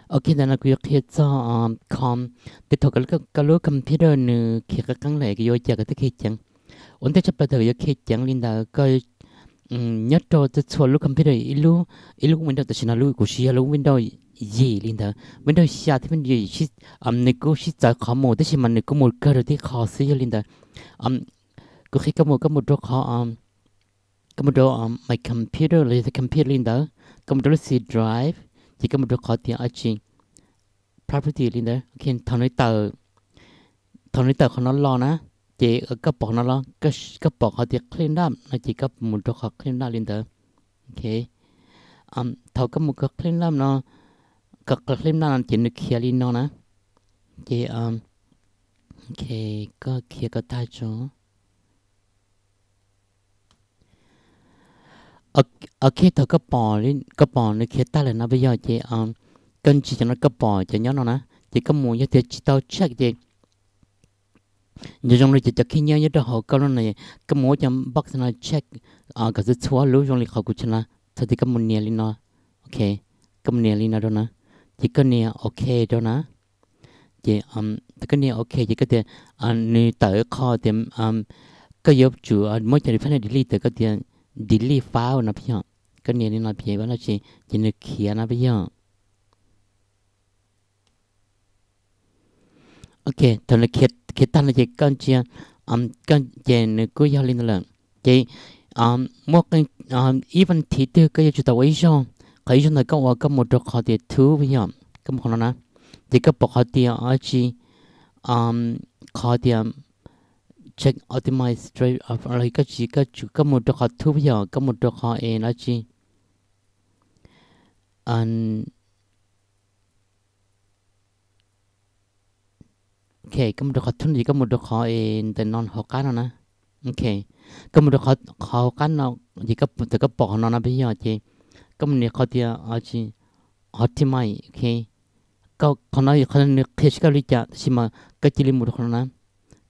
Ok, ntawm no kuv yuav qhia txog com, ces thaum koj lub computer nws khiav qeeb qeeb lawm kuv yuav ua cas koj thiaj khiav ceev. Ua ntej tshaj plaws thaum yuav khiav ceev li ntawd koj nyob rau txhua txhua lub computer ib lub, ib lub Windows, tam sim no lub kuv siv yog lub Windows yim li ntawd, Windows xya thiab Windows yim, nws kuj sib txawv qhov mus tab sis mas nws kuj mus kawg rau tib qho xwb yog li ntawd. Kuv qhia koj mus, koj mus rau qhov, koj mus rau my computer los yog computer li ntawd, koj mus rau lub C drive, ces koj mus rau qhov tias dab tsi, property li ntawd. Ok, thaum nws tawm qhov no los na, ces koj pom qhov no los, koj pom qhov tias clean up no ces koj mus rau qhov clean up li ntawd. Ok, thaum koj mus kov clean up no, kov clean up no ces nws khiav li no na. Ces ok, koj khiav kom tag tso. Ok, thaum koj pom nws khiav tag lawm no puas yog, ces koj ntsia cov no koj pom cov nyob no na, ces koj mus yog tias tsis tau check ces nco zoo li ces cov khib nyiab nyob rau hauv koj lub no, koj mus ua cov box no check kom txhua txhua lub zoo li qhov kuv tso no, txhais tias koj mus nias li no. Ok, koj mus nias li no rau na, ces koj nias ok rau na. Ces thaum koj nias ok ces koj tias nws tawm qhov tias koj yuav tsum muab cov file delete tawm, koj tias delete file no puas yog, koj nias li no pem dab tsi ces nws khiav no puas yog. Ok, thaum nws khiav tag no ces koj ntsia, ces nws kuj yog li ntawd lawm. Ces muaj ib vas thiv twg koj yuav tsum tau ua ib zaug, qhov ib zaug ntawd koj ua koj mus rau qhov tias tools puas yog, koj mus qhov no na, ces koj pom qhov tias dab tsi, qhov tias check optimize los koj tsis, koj tsum koj mus rau qhov tools puas yog, koj mus rau qhov es dab tsi, ok, koj mus rau qhov tools ces koj mus rau qhov es ntawm no hauv qab no na. Ok, koj mus rau qhov hauv qab no, ces thaum koj pom qhov no no puas yog ces koj mus nias qhov tias dab tsi, optimize. Ok, qhov no qhov no nws qhia tsis koj li cas tab sis mas koj cia li mus rau qhov no na,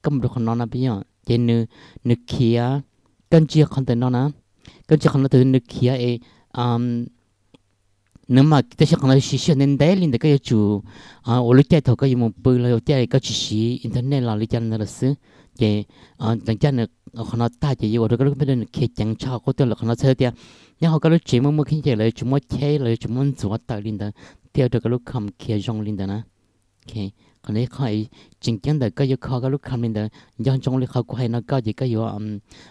koj mus rau qhov no no puas yog ces nws, nws khiav, koj ntsia qhov ntawm no na, koj ntsia qhov no ntawd nws khiav es nws mas tab sis qhov no siv sij hawm ntev ntev li ntawd, koj yuav tsum ua lub caij thaum koj yuav mus pw los ua caij koj tsis siv internet los li cas li ntawd lawm xwb. Ces thaum caij nws qhov no tag ces yuav ua rau koj lub computer nws khiav ceev tshaj qub tuaj lawm. Qhov no txhais tias nyob hauv koj lub tsev muaj muaj kheej ces lawv yuav tsum muab cheb los yuav tsum muab ntxuav tawm li ntawd thiaj ua rau koj lub com khiav zoo li ntawd na. Ok, qhov no ib qho tseem ceeb ntawm koj yuav kho koj lub com li ntawd. Nco ntsoov li qhov kuv hais no koj ces koj yuav,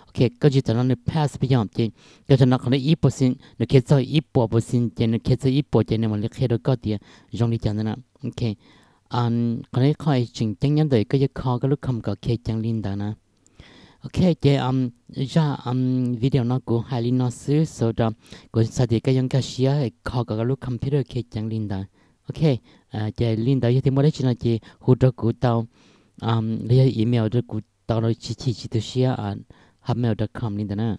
ok, koj ntsia tam no nws pass puas yog ces koj tam no qhov no ib percent, nws khiav txog ib puas percent ces nws khiav txog ib puas ces nws mam li qhia rau koj tias zoo li cas ntawd na. Ok, qhov no ib qho tseem ceeb nyob ntawm koj yuav kho koj lub com kom khiav ceev li ntawd na. Ok, ces zaj video no kuv hais li no xwb, so rau kuv xav tias koj yuav nkag siab kho kom koj lub computer khiav ceev li ntawd. Ok, ces li ntawd yog tias muaj dab tsi no ces hu rau kuv tau, los yog email rau kuv tau, tsis chim tsis tu siab, hotmail dot com li ntawd na.